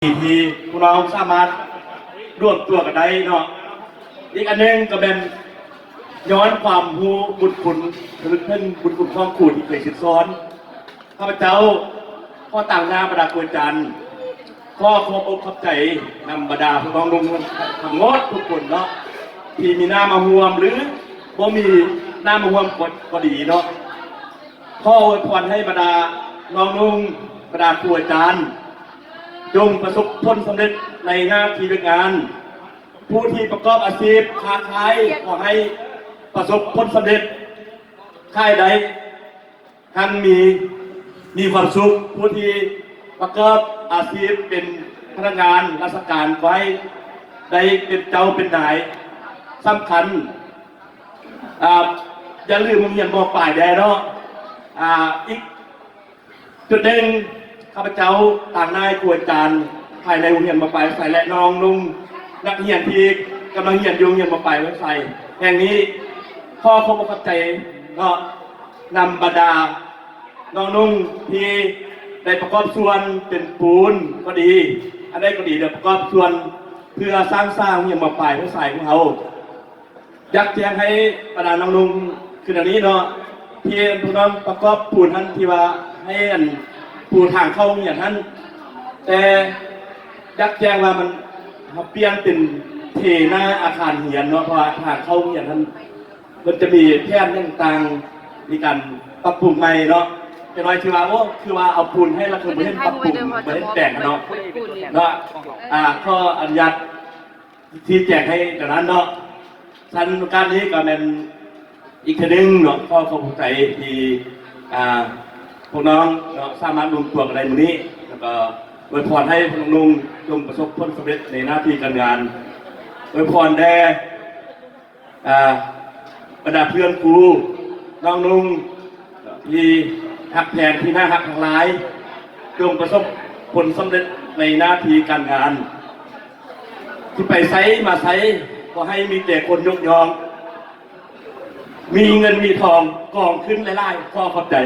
ທີ່ພວກເຮົາສາມາດລວມຕົວກັນໄດ້ເນາະ. ອີກອັນໜຶ່ງກໍແມ່ນຍ້ອນຄວາມຮູ້ບຸນຄຸນ ລະນຶກເຖິງບຸນຄຸນຂອງຄູທີ່ເຄີຍສິດສອນ. ຂ້າພະເຈົ້າຂໍຕາງໜ້າບັນດາຄູອາຈານ ຂໍຂອບອົກຂອບໃຈນຳບັນດາພີ່ນ້ອງລຸງທັງໝົດທຸກຄົນເນາະ ທີ່ມີໜ້າມາຮ່ວມ ຫຼື ບໍ່ມີໜ້າມາຮ່ວມກໍ ກໍດີເນາະ. ຂໍອວຍພອນໃຫ້ບັນດານ້ອງນຸ່ງ ບັນດາຄູອາຈານ ຈົ່ງປະສົບຜົນສຳເລັດໃນໜ້າທີ່ວຽກງານ. ຜູ້ທີ່ປະກອບອາຊີບຄ້າຂາຍ ຂໍໃຫ້ປະສົບຜົນສຳເລັດ ຂາຍໄດ້ຮັ່ງມີ ມີຄວາມສຸກ. ຜູ້ທີ່ປະກອບອາຊີບເປັນພະນັກງານລາຊະການ ຂໍໃຫ້ໄດ້ເປັນເຈົ້າເປັນນາຍ. ສຳຄັນ ອາ ຢ່າລືມໂຮງຮຽນ ມ.ປາຍ ແດ່ເນາະ. ອາ ອີກຈຸດໜຶ່ງ ຂ້າພະເຈົ້າຕາງໜ້າຄູອາຈານພາຍໃນໂຮງຮຽນ ມ.ປາຍ ໄຊ ແລະ ນ້ອງນຸ່ງນັກຮຽນທີ່ກຳລັງຮຽນຢູ່ໂຮງຮຽນ ມ.ປາຍ ໄຊແຫ່ງນີ້ ຂໍຂອບອົກຂອບໃຈເນາະ ນຳບັນດານ້ອງນຸ່ງທີ່ໄດ້ປະກອບສ່ວນເປັນປູນກໍດີ ອັນໃດກໍດີ ໄດ້ປະກອບສ່ວນເພື່ອສ້າງສາໂຮງຮຽນ ມ.ປາຍ ໄຊຂອງເຮົາ. ຢາກແຈ້ງໃຫ້ບັນດານ້ອງນຸ່ງຄືອັນນີ້ເນາະ ທີ່ພວກນ້ອງປະກອບປູນຫັ້ນ ທີ່ວ່າໃຫ້ອັນປູທາງເຂົ້າໂຮງຮຽນຫັ້ນ ແຕ່ຢາກແຈ້ງວ່າມັນ ເຮົາປ່ຽນເປັນເທໜ້າອາຄານຮຽນເນາະ ເພາະວ່າທາງເຂົ້າໂຮງຮຽນຫັ້ນ ເພິ່ນຈະມີແຜນຫຍັງຕ່າງ ມີການປັບປຸງໃໝ່ເນາະ. ຈັກໜ້ອຍຊິວ່າ ໂອ້ ຄືວ່າເອົາປູນໃຫ້ ແລ້ວຄືບໍ່ເຫັນປັບປຸງ ບໍ່ເຫັນແປງເນາະ ເນາະ. ອາ ຂໍອະນຸຍາດ ຊີ້ແຈງໃຫ້ແນວນັ້ນເນາະ. ຊັ້ນໂອກາດນີ້ກໍແມ່ນອີກເທື່ອໜຶ່ງເນາະ ຂໍຂອບໃຈທີ່ ອ່າ ພວກນ້ອງເນາະ ສາມາດລວມຕົວກັນໄດ້ມື້ນີ້ ແລ້ວກໍອວຍພອນໃຫ້ພວກນ້ອງນຸ່ງຈົ່ງປະສົບຜົນສຳເລັດໃນໜ້າທີ່ການງານ. ອວຍພອນແດ່ ອ່າ ບັນດາເພື່ອນຄູ ນ້ອງນຸ່ງ ທີ່ຮັກແພງ ທີ່ໜ້າຮັກທັງຫຼາຍ ຈົ່ງປະສົບຜົນສຳເລັດໃນໜ້າທີ່ການງານ ທີ່ໄປໃສມາໃສ ຂໍໃຫ້ມີແຕ່ຄົນຍົກຍ້ອງ ມີເງິນມີທອງກອງຂຶ້ນຫຼາຍໆ. ຂໍຂອບໃຈ.